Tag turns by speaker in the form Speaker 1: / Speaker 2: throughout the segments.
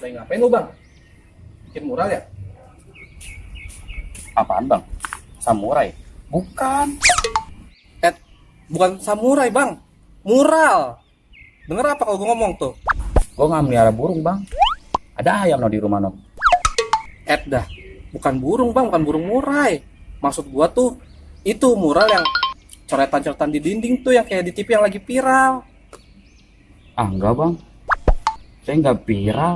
Speaker 1: Lagi ngapain lu bang? Bikin mural ya?
Speaker 2: Apaan bang? Samurai? Bukan.
Speaker 1: Bukan samurai bang, mural. Denger apa kalau gue ngomong tuh?
Speaker 2: Gue nggak melihara burung bang. Ada ayam no di rumah no.
Speaker 1: Dah, bukan burung bang, bukan burung murai. Maksud gua tuh itu mural yang coretan-coretan di dinding tuh yang kayak di TV yang lagi viral.
Speaker 2: Ah enggak bang. Saya nggak viral.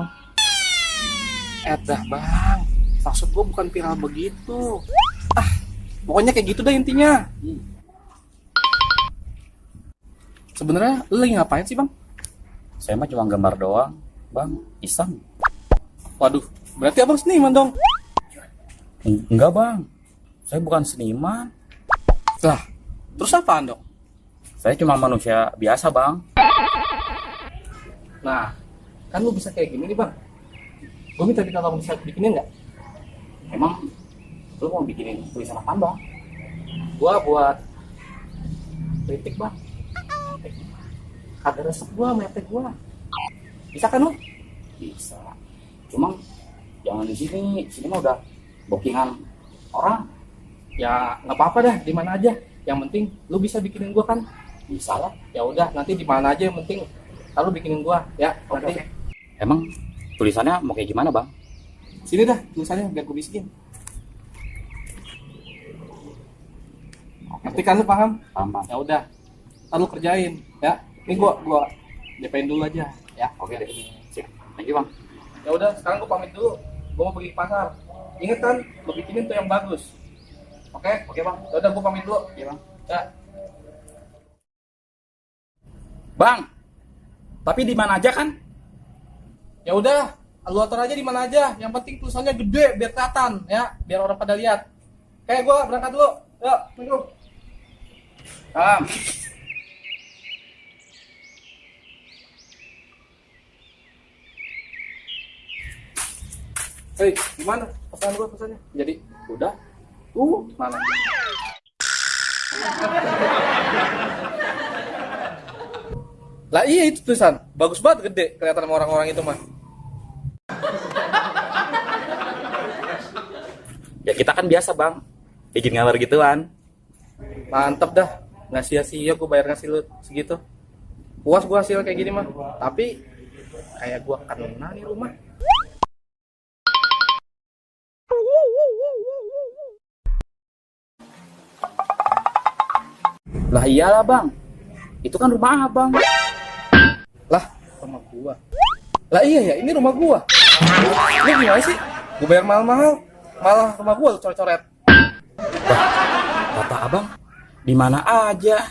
Speaker 1: Dah bang, maksud gua bukan viral begitu. Pokoknya kayak gitu dah intinya. Sebenarnya lu lagi ngapain sih bang?
Speaker 2: Saya mah cuma gambar doang bang. Iseng.
Speaker 1: Waduh, berarti abang seniman dong.
Speaker 2: Enggak bang. Saya bukan seniman.
Speaker 1: Lah, terus apaan dong?
Speaker 2: Saya cuma manusia biasa bang.
Speaker 1: Nah, kan lu bisa kayak gini nih bang. Gue minta ditolong bisa bikinin nggak?
Speaker 2: Emang lu mau bikinin tulisan apa bang?
Speaker 1: Gua buat kritik bang. Ada resep gua, metek gua. Bisa kan lu?
Speaker 2: Bisa. Cuma jangan di sini. Sini mah udah bookingan orang.
Speaker 1: Ya nggak apa-apa dah, di mana aja. Yang penting lu bisa bikinin gua kan.
Speaker 2: Bisa lah.
Speaker 1: Ya udah, nanti di mana aja yang penting kalau bikinin gua ya.
Speaker 2: Oke,
Speaker 1: Nanti
Speaker 2: oke. Emang tulisannya mau kayak gimana bang?
Speaker 1: sini dah tulisannya biar gua bisikin. Ngerti kan lu, paham?
Speaker 2: Paham bang.
Speaker 1: Ya udah, ntar lu kerjain ya. Ini gua DP-in dulu aja ya.
Speaker 2: Oke deh. Sip. Thank you bang.
Speaker 1: Ya udah, sekarang gua pamit dulu. Gua mau pergi ke pasar. Ingat kan, lu bikinin tuh yang bagus. Oke?
Speaker 2: Oke bang.
Speaker 1: Ya udah, gua pamit dulu.
Speaker 2: Iya bang.
Speaker 1: Ya.
Speaker 2: Bang. Tapi di mana aja kan?
Speaker 1: Ya udah, lu atur aja di mana aja. Yang penting tulisannya gede biar kelihatan ya, biar orang pada lihat. Kayak gua berangkat dulu. Yuk, assalamualaikum.
Speaker 2: Bang.
Speaker 1: Hei, gimana pesan gua pesannya? Jadi, udah. Mana? Lah iya itu tulisan. Bagus banget gede kelihatan sama orang-orang itu mah.
Speaker 2: Ya kita kan biasa bang. Bikin gambar gituan.
Speaker 1: Mantep dah. Nggak sia-sia gua bayar ngasih lu segitu. Puas gua hasil kayak gini mah. Tapi kayak gua kena nih rumah.
Speaker 2: Lah iyalah bang. Itu kan rumah abang.
Speaker 1: Lah, rumah gua. Lah iya ya, ini rumah gua. Lu gimana sih? Gua bayar mahal-mahal, malah rumah gua lu coret-coret.
Speaker 2: Kata abang. Di mana aja.